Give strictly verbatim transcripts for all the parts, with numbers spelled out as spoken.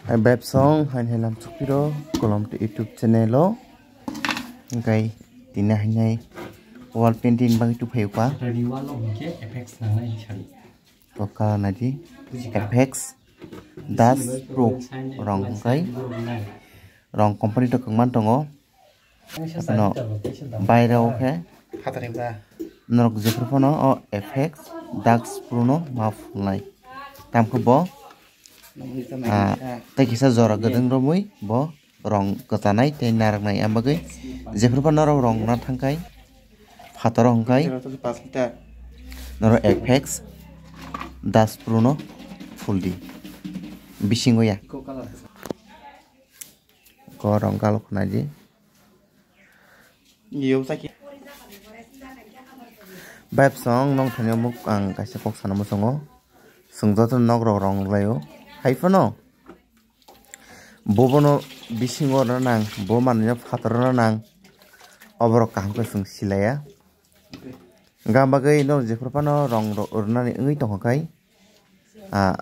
Hai beb song, hai hai lam chukpiro, kolom to YouTube channel o. Hingkai tini hai hai wall painting bagwi tuphayo ka. Toka nadi, Apex, Das Pro, rong hingkai. Rong company to kwbangma tongo. Ano bairao khe norok jephru phano o Apex Das Pro no ma phunlai. Tamkhe bo, ah, tei kisa jora gwdwng romwi bo rong kwchanai tei narwknai. Am bagwi jephru phano norok rong na thangkhai, phataro hwnkhe norok Apex Das Pro no phuldi. Bisingo ya. Ko rong kalo khwnai di. Yo saki. Beb song nong thani muk ang kaisa kok sana muchungo. Sung joto nok rok rong lai o. Hai phano. Bobono bisingo rw nang, bo manwino phataro rw nang. Oborok kaham khe chwng silaiya. Hwnkha bagwi norok jephru phano rong rok rwnani wngwi tongkha khai, ah,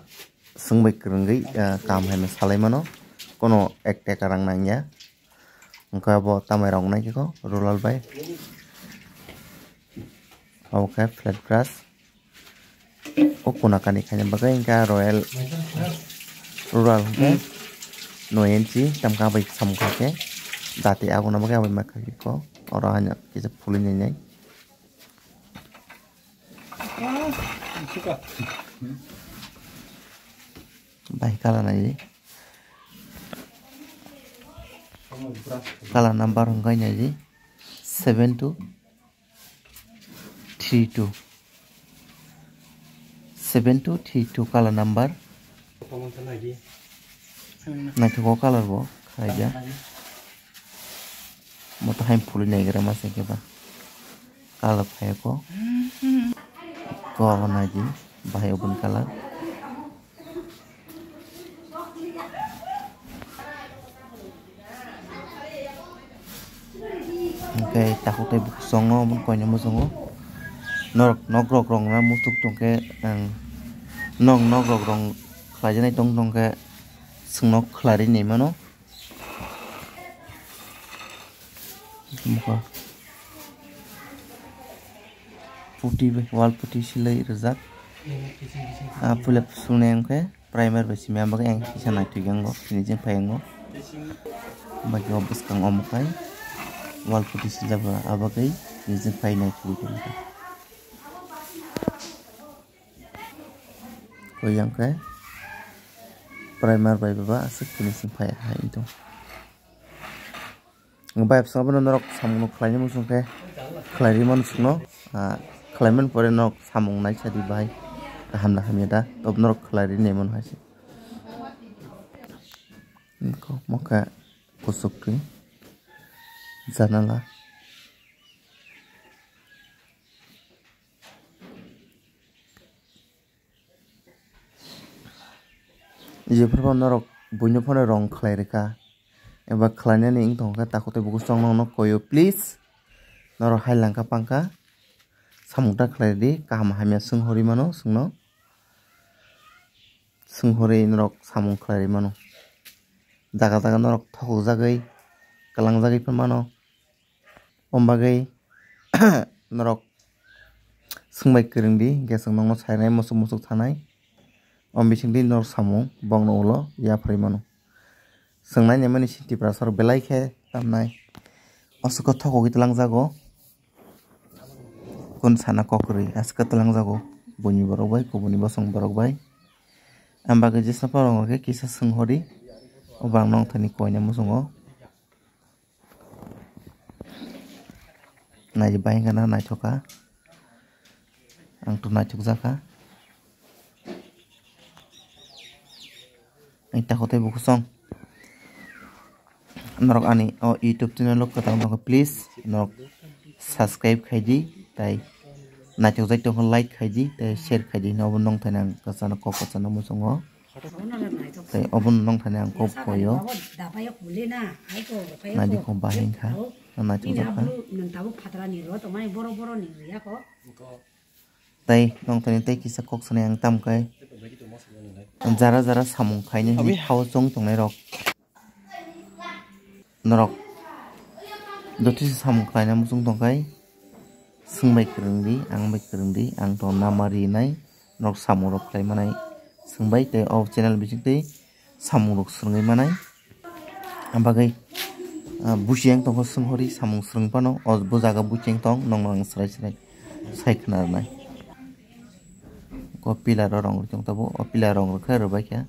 swngbai kwrwngwi, ah, kaham haino salai mano, kono ek taka rang nangya. Hwnkha bo tamai rok nai khe kho Rulal bai. Obo khe flat brush. O kuna kani khaina bagwi hwnkha Royal Rural hwnkhe noi inchi tamkha bai samung kha khe dati aguna bagwi abai ma kha khe kho oro hanya kisa phulwi nai nai. Bai kala nai di. Kala number hwnkhe nai di seven two three two. Seven two three two kala number. Naithogo colour bo khaija. Moto hai phulwi naigra ma se khe ba. Colour phai ko. Ko nai di bahai open colour. Hwnkhe takhuk tei bukhuk chongo, omo koina muchungo. Norok nok rok rong na muchuk tongkhe, ang nok nok rok rong khlaijaknai tong tongkhe chwngno khlai ri nai mano. Puti bai, wall puti silai rijak. Ah, puila swngnai wngkhe. Primer bai simi, ang bagwi ang kisa naithok yango, finishing phai yango. Bagwi o bwskang omo khai wall puti swijak ba, abo bagwi finishing phai naithok tongkha. Koi yang khe primer bai baba aswk finishing phai hai wngtong. Bai bwskango bono norok samung no khlaina muchung khe khlai ri mano chwngno, ah, khlai mani pore norok samung naisa di bahai kaham na hamya da, tobo norok khlai ri nai mano hai se. Nokha kuchuk twi janala. Jephru phano norok buino phano rong khlai rwkha, eba khlainani wng tongkha, takhuk tei bukhuk chwng nokno koio, please. Norok hai langkha pangkha, samung ta khlai rwdi, kaham hamya swng horwi mano chwngno, swng horwi norok samung khlai rwi mano, jaga jaga norok thokjagwi, kwlangjagwi phan mano. Om bagwi norok swngbai kwrwng di, hwnkhe chwng nokno sainai muchuk muchuk thanai. Om bising di norok samung bokno ulo yapharwi mano. Chwng nainai mani si Tiprasa rok belai khe tamnai. Aswk khe thokogwi twlangjago. Kun sana kok kwrwi aswk khe twlangjago. Buini borok bai, kubuni bosong borok bai. Am bagwi jesna phano hwnkhe kisa swng hori. O bang nong thani koina muchungo. Nai bai hwnkheno naithok kha. Ang to naithok jakha. Ang takhuk tei bukhuk chwng. Norok ani o YouTube channel o kwtal tongkha, please norok subscribe khai di, tai naithok jai tongkha like khai di, tai share khai di, obo nong thani ang kwchana kok kwchana muchungo. Tei obono nong thani ang kok koyo. Nadi kok bahai wngkha. Nadi kok jakha. Tei nong thani tei kisa kok sanai ang tamkai. Jara jara samung khainai hwnwi thao chong tongnai rok. Norok jotisa samung khlaina muchung tongkhai, swngbai kwrwngdi, ang bai kwrwngdi, ang to nama rinai, norok samung rok khlai manai swngbai tei o channel bisingtwi samung rok swrwngwi manai. Ang bagwi, ah, buchiyang tongkha swnghori samung swrwng phano, o bo jaga buchiyang tong, nokno ang swrai swrai sai khna rwnai. O pillar o rong rwchung tabuk, o pillar rong rwkhe rwbaikha.